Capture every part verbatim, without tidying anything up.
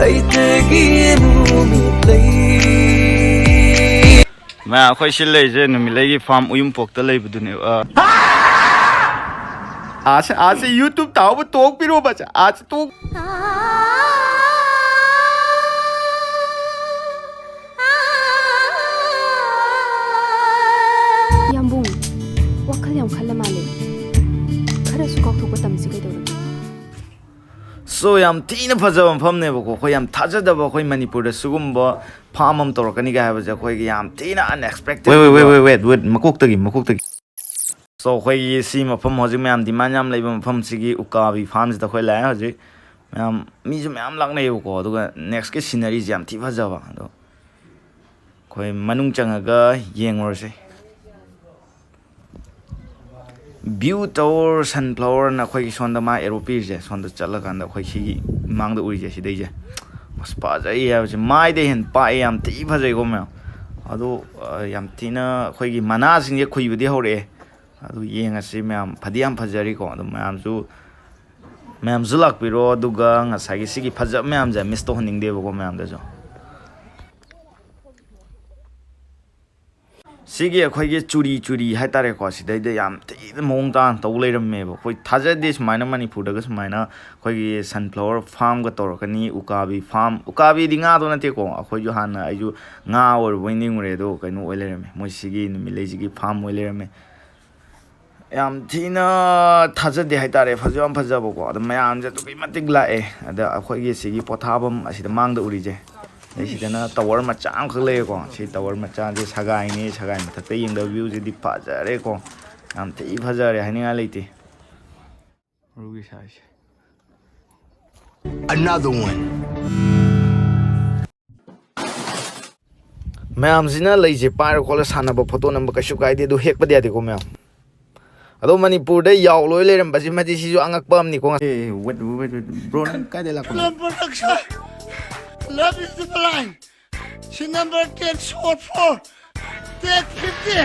ꯑꯩꯇꯒꯤ ꯅꯨꯃꯤꯠ ꯂꯩ꯫ ꯃꯌꯥꯝ, ꯑꯩꯈꯣꯏ ꯁꯤ ꯂꯩꯔꯤꯁꯦ ꯅꯨꯃꯤꯠꯂꯩꯒꯤ ꯐꯥꯔꯝ ꯎꯌꯨꯝꯄꯣꯛꯇ ꯂꯩꯕꯗꯨꯅꯦꯕ꯫ ꯑꯥꯁꯦ, ꯑꯥꯁꯦ YouTube ꯇꯥꯎꯕ ꯇꯣꯛꯄꯤꯔꯣꯕ, ꯑꯥꯁꯦ ꯇꯣꯛ꯫ ꯌꯥꯝꯕꯨꯡ, ꯋꯥꯈꯜ ꯌꯥꯝ ꯈꯜꯂ ꯃꯥꯜꯂꯦ꯫ ꯈꯔꯁꯨ ꯀꯥꯎꯊꯣꯛꯄ ꯇꯝꯁꯤ ꯀꯩꯗꯧꯔꯒꯦ? So, ꯌꯥꯝ ꯊꯤꯅ ꯐꯖꯕ ꯃꯐꯝꯅꯦꯕꯀꯣ꯫ ꯑꯩꯈꯣꯏ ꯌꯥꯝ ꯊꯥꯖꯗꯕ, ꯑꯩꯈꯣꯏ ꯃꯅꯤꯄꯨꯔꯗ ꯁꯤꯒꯨꯝꯕ ꯐꯥꯔꯝ ꯑꯃ ꯇꯧꯔꯛꯀꯅꯤꯒ ꯍꯥꯏꯕꯁꯦ ꯑꯩꯈꯣꯏꯒꯤ ꯌꯥꯝ ꯊꯤꯅ unexpected wait, wait, ꯑꯣꯏꯕ꯫ Wait, wait, wait, wait, ꯃꯀꯣꯛꯇꯒꯤ, ꯃꯀꯣꯛꯇꯒꯤ꯫ So, ꯑꯩꯈꯣꯏꯒꯤ ꯁꯤ ꯃꯐꯝ ꯍꯧꯖꯤꯛ ꯃꯌꯥꯝ demand ꯌꯥꯝ ꯂꯩꯕ ꯃꯐꯝꯁꯤꯒꯤ ꯎꯀꯥꯕꯤ ꯐꯥꯔꯝꯁꯤꯗ ꯑꯩꯈꯣꯏ ꯂꯥꯛꯑꯦ ꯍꯧꯖꯤꯛ꯫ ꯃꯌꯥꯝ, ꯃꯤꯁꯨ ꯃꯌꯥꯝ ꯂꯥꯛꯅꯩꯌꯦꯕꯀꯣ꯫ ꯑꯗꯨꯒ next ꯀꯤ scenery ꯁꯦ ꯌꯥꯝ ꯊꯤ ꯐꯖꯕ꯫ ꯑꯗꯣ ꯑꯩꯈꯣꯏ ꯃꯅꯨꯡ ꯆꯪꯉꯒ ꯌꯦꯡꯉꯨꯔꯁꯦ꯫ View Tower Sunflower ꯅ ꯑꯩꯈꯣꯏꯒꯤ ꯁꯣꯝꯗ ꯃꯥ arrow ꯄꯤꯔꯤꯁꯦ, ꯁꯣꯝꯗ ꯆꯠꯂꯀꯥꯟꯗ ꯑꯩꯈꯣꯏ ꯁꯤꯒꯤ ꯃꯥꯡꯗ ꯎꯔꯤꯁꯦ, ꯁꯤꯗꯩꯁꯦ꯫ ꯑꯁ, ꯐꯖꯩ ꯍꯥꯏꯕꯁꯦ, ꯃꯥꯏꯗꯩ ꯍꯦꯟꯅ ꯄꯥꯛꯑꯦ, ꯌꯥꯝ ꯊꯤ ꯐꯖꯩꯀꯣ ꯃꯌꯥꯝ꯫ ꯑꯗꯣ, ꯑ, ꯌꯥꯝ ꯊꯤꯅ ꯑꯩꯈꯣꯏꯒꯤ ꯃꯅꯥꯁꯤꯡꯁꯦ ꯈꯨꯏꯕꯗꯤ ꯍꯧꯔꯛꯑꯦ꯫ ꯑꯗꯨ ꯌꯦꯡꯉꯁꯤ ꯃꯌꯥꯝ, ꯐꯗꯤ ꯌꯥꯝ ꯐꯖꯔꯤꯀꯣ꯫ ꯑꯗꯣ ꯃꯌꯥꯝꯁꯨ, ꯃꯌꯥꯝꯁꯨ ꯂꯥꯛꯄꯤꯔꯣ, ꯑꯗꯨꯒ ꯉꯁꯥꯏꯒꯤ ꯁꯤꯒꯤ ꯐꯖꯕ ꯃꯌꯥꯝꯁꯦ miss ꯇꯧꯍꯟꯅꯤꯡꯗꯦꯕꯀꯣ ꯃꯌꯥꯝꯗꯁꯨ꯫ ꯁꯤꯒꯤ ꯑꯩꯈꯣꯏꯒꯤ ꯆꯨꯔꯤ ꯆꯨꯔꯤ ꯍꯥꯏꯇꯥꯔꯦꯀꯣ, ꯁꯤꯗꯩꯗ ꯌꯥꯝ ꯊꯤꯅ ꯃꯑꯣꯡ ꯇꯥꯅ ꯇꯧ ꯂꯩꯔꯝꯃꯦꯕ꯫ ꯑꯩꯈꯣꯏ ꯊꯥꯖꯗꯦ ꯁꯨꯃꯥꯏꯅ ꯃꯅꯤꯄꯨꯔꯗꯒ ꯁꯨꯃꯥꯏꯅ ꯑꯩꯈꯣꯏꯒꯤ sunflower farm ꯒ ꯇꯧꯔꯛꯀꯅꯤ, ꯎꯀꯥꯕꯤ farm꯫ ꯎꯀꯥꯕꯤꯗꯤ ꯉꯥꯗꯣ ꯅꯠꯇꯦꯀꯣ, ꯑꯩꯈꯣꯏꯁꯨ ꯍꯥꯟꯅ, ꯑꯩꯁꯨ ꯉꯥ ꯑꯣꯏꯔꯕꯣꯏ ꯅꯤꯡꯉꯨꯔꯦ, ꯑꯗꯣ ꯀꯩꯅꯣ ꯑꯣꯏ ꯂꯩꯔꯝꯃꯦ, ꯃꯣꯏ ꯁꯤꯒꯤ ꯅꯨꯃꯤꯠꯂꯩꯁꯤꯒꯤ farm ꯑꯣꯏ ꯂꯩꯔꯝꯃꯦ꯫ ꯌꯥꯝ ꯊꯤꯅ ꯊꯥꯖꯗꯦ ꯍꯥꯏꯇꯥꯔꯦ, ꯐꯖꯁꯨ ꯌꯥꯝ ꯐꯖꯕꯀꯣ꯫ ꯑꯗꯣ ꯃꯌꯥꯝꯁꯦ ꯑꯗꯨꯛꯀꯤ ꯃꯇꯤꯛ ꯂꯥꯛꯑꯦ꯫ ꯑꯗ ꯑꯩꯈꯣꯏꯒꯤ ꯁꯤꯒꯤ ꯄꯣꯊꯥꯐꯝ ꯑꯁꯤꯗ ꯃꯥꯡꯗ ꯎꯔꯤꯁꯦ, ꯑꯗꯩ ꯁꯤꯗꯅ tower ꯃꯆꯥ ꯑꯃꯈꯛ ꯂꯩꯌꯦꯀꯣ꯫ ꯁꯤ tower ꯃꯆꯥꯁꯦ ꯁꯒꯥꯏꯅꯤ, ꯁꯒꯥꯏ ꯃꯊꯛꯇ ꯌꯦꯡꯗꯕ view ꯁꯤꯗꯤ ꯐꯖꯔꯦꯀꯣ, ꯌꯥꯝ ꯊꯤ ꯐꯖꯔꯦ, ꯍꯥꯏꯅꯤꯡꯉꯥꯏ ꯂꯩꯇꯦ꯫ ꯃꯔꯨꯒꯤ ꯁꯥꯏꯁꯦ꯫ Another one. ꯃꯌꯥꯝꯁꯤꯅ ꯂꯩꯁꯦ ꯄꯥꯏꯔ ꯈꯣꯠꯂ ꯁꯥꯟꯅꯕ, photo ꯅꯝꯕ ꯀꯩꯁꯨ ꯀꯥꯏꯗꯦ, ꯑꯗꯨ ꯍꯦꯛꯄꯗꯤ ꯌꯥꯗꯦꯀꯣ ꯃꯌꯥꯝ꯫ ꯑꯗꯣ ꯃꯅꯤꯄꯨꯔꯗ ꯌꯥꯎ ꯂꯣꯏ ꯂꯩꯔꯝꯕꯁꯤꯃꯗꯤ ꯁꯤꯁꯨ ꯑꯉꯛꯄ ꯑꯃꯅꯤꯀꯣ꯫ ꯑꯦ, wait, wait, wait, wait. Bro, ꯅꯪ ꯀꯥꯏꯗ ꯂꯥꯛꯄꯅꯣ? Love production. Love is the blind. She number ten short for take fifty.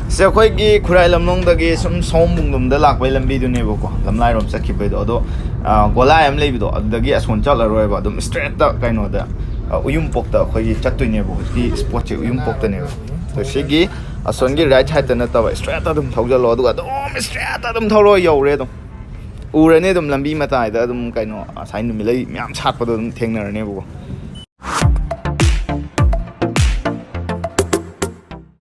ꯁꯦ, ꯑꯩꯈꯣꯏꯒꯤ ꯈꯨꯔꯥꯏ ꯂꯝꯂꯣꯡꯗꯒꯤ ꯁꯨꯝ ꯁꯑꯣꯝꯕꯨꯡꯂꯣꯝꯗ ꯂꯥꯛꯄꯩ ꯂꯝꯕꯤꯗꯨꯅꯦꯕꯀꯣ, ꯂꯝꯂꯥꯏꯔꯣꯝ ꯆꯠꯈꯤꯕꯩꯗꯣ꯫ ꯑꯗꯣ ꯑ, ꯒꯣꯂꯥꯏ ꯑꯃ ꯂꯩꯕꯗꯣ, ꯑꯗꯨꯗꯒꯤ ꯑꯁꯣꯝ ꯆꯠꯂꯔꯣꯏꯕ, ꯑꯗꯨꯝ ꯏꯁꯇ꯭ꯔꯦꯠꯇ ꯀꯩꯅꯣꯗ, ꯑ, ꯎꯌꯨꯝꯄꯣꯛꯇ ꯑꯩꯈꯣꯏꯒꯤ ꯆꯠꯇꯣꯏꯅꯦꯕ꯫ ꯍꯧꯖꯤꯛꯀꯤ ꯏꯁꯄꯣꯠꯁꯦ ꯎꯌꯨꯝꯄꯣꯛꯇꯅꯦꯕ꯫ ꯑꯗꯣ ꯁꯤꯒꯤ ꯑꯁꯣꯝꯒꯤ ꯔꯥꯏꯠ ꯁꯥꯏꯠꯇ ꯅꯠꯇꯕ, ꯏꯁꯇ꯭ꯔꯦꯠꯇ ꯑꯗꯨꯝ ꯊꯧꯖꯜꯂꯣ, ꯑꯗꯨꯒ ꯑꯗꯨꯝ ꯏꯁꯇ꯭ꯔꯦꯠꯇ ꯑꯗꯨꯝ ꯊꯧꯔꯣ, ꯌꯧꯔꯦ ꯑꯗꯨꯝ꯫ ꯎꯔꯅꯤ ꯑꯗꯨꯝ, ꯂꯝꯕꯤ ꯃꯇꯥꯏꯗ ꯑꯗꯨꯝ ꯀꯩꯅꯣ ꯉꯁꯥꯏ ꯅꯨꯃꯤꯠꯂꯩ ꯃꯌꯥꯝ ꯁꯥꯠꯄꯗꯣ ꯑꯗꯨꯝ ꯊꯦꯡꯅꯔꯅꯦꯕꯀꯣ꯫